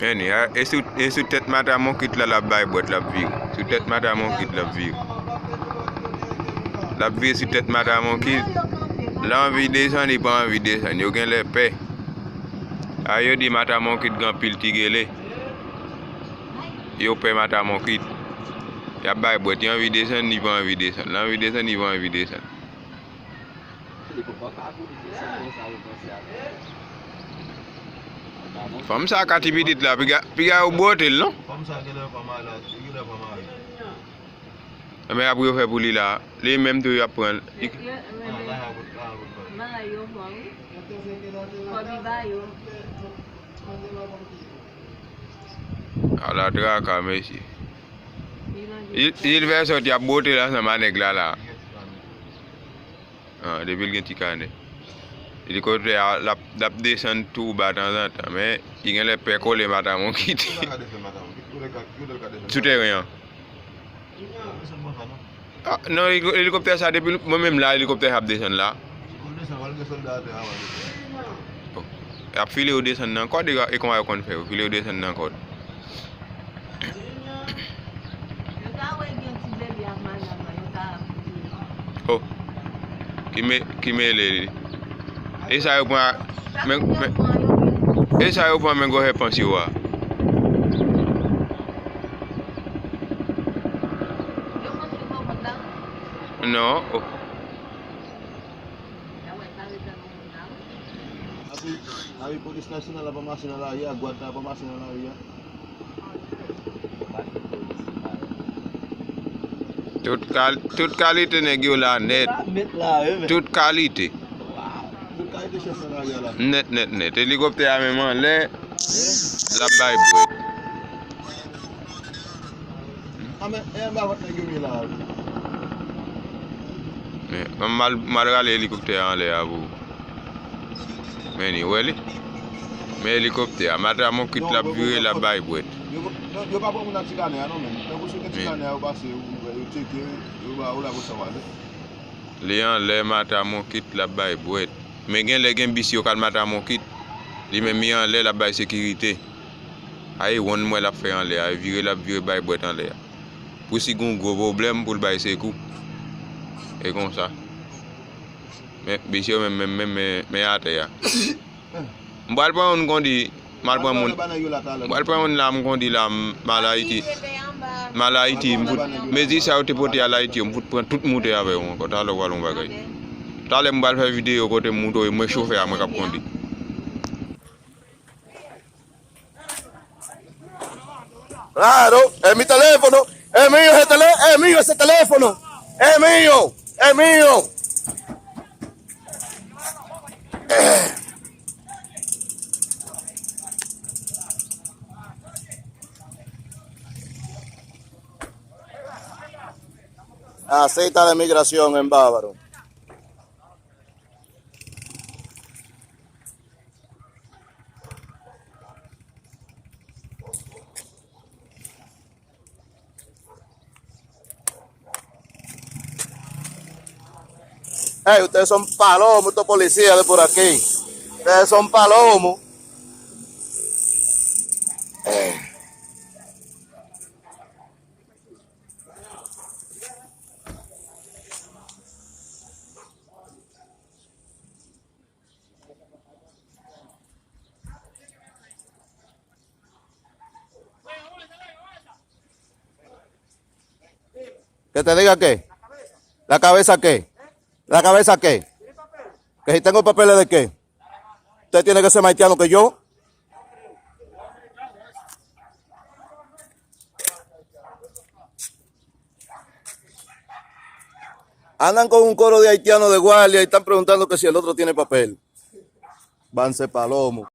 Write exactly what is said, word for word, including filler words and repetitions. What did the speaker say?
Men, e sou, e sou tèt Matamonkit la, l ap bay bwèt, l ap vire. Sou tèt Matamonkit, l ap vire. L ap vire sou tèt Matamonkit. L anvi desann, li pa anvi desann. Yo genlè pè. A, yo di Matamonkit gen anpil ti gele. Yo pè Matamonkit. Y ap bay bwèt. Li anvi desann, li pa anvi desann. Li anvi desann, li pa anvi desann. Fanm sa ka ti pitit la, piga, piga yo bwote l, non? Fanm sa genlè pa malad, li genlè pa mari. Enben, apre yo fè pou li la, li menm tou y ap pran l. Li ala traka, mesye. Li, li fè sòti ap bwote l ansanm a nèg la la. Ah, depi l gen ti kanè. Elikoptè a, l ap, l ap desann tou ba tanzantan, men li genlè pè kole Matamonkit. Sou teren an. Ah, non, eliko-, elikoptè sa, depi mwen menm la, elikoptè sa ap desann la. Oh. Y ap file yo desann nan kòd, e, e kòman yo konn fè yo? File yo desann nan kòd. Yo ta wè gen ti bebe ak madanm nan, yo ta ap. Oh. Ki me, ki mele li. E sa yo pran, men, men, e sa yo pran men gwosè pans yo a. Yo pans yo pran kòd la? Non. Oh. Api, api polis nasyonal la pa mache nan lari a, gwad la pa mache nan lari a. Tout kal-, tout kalite nèg yo la nèt. Tout kalite. Tout kalite chèf nan lari a la. Nèt, nèt, nèt. Elikoptè a menm anlè, l ap bay bwèt. Ah, men, e anba vant nèg yo ye la. Men, m al, m al rale elikoptè a anlè a pou. Men, ni wè li. Men elikoptè a, Matamonkit l ap vire, l ap bay bwèt. Yo, yo, yo pa pran moun ak ti kanè a, non, men. Tankou si yo gen ti kanè a, yo pase, yo, yo tcheke, yo ba, yo la pou sa w ale. Li anlè Matamonkit, l ap bay bwèt. Men genlè gen bis yo k al Matamonkit. Li menm, li anlè, l ap bay sekirite. A e wonn m wè l ap fè anlè a, e vire l ap vire bay bwèt anlè a. Pou si gen yon gwo pwoblèm pou l bay sekou. E konsa. Men, bis yo menm, menm, menm, men, men atè a. M pral pran youn kondi, m al pran moun. M pral pran youn la, m kondi la, m al Ayiti. M al Ayiti, m fout, mezi sa yo te pote al Ayiti yo, m fout pran tout moute avè yo ankò. Talè w pral yon bagay. Talè m pral fè videyo kote m moute w, e mwen chofè a, mwen k ap kondi. Claro, es mi teléfono, es mío ese teléfono, es mío ese teléfono, es mío, es mío. Así está la inmigración en Bávaro. Ey, ustedes son palomos, estos policías de por aquí. Ustedes son palomos. Ey. ¿Que te diga qué? ¿La cabeza qué? ¿La cabeza qué? ¿Que si tengo papeles de qué? ¿Usted tiene que ser más haitiano que yo? Andan con un coro de haitianos de guardia y están preguntando que si el otro tiene papel. Banse palomo.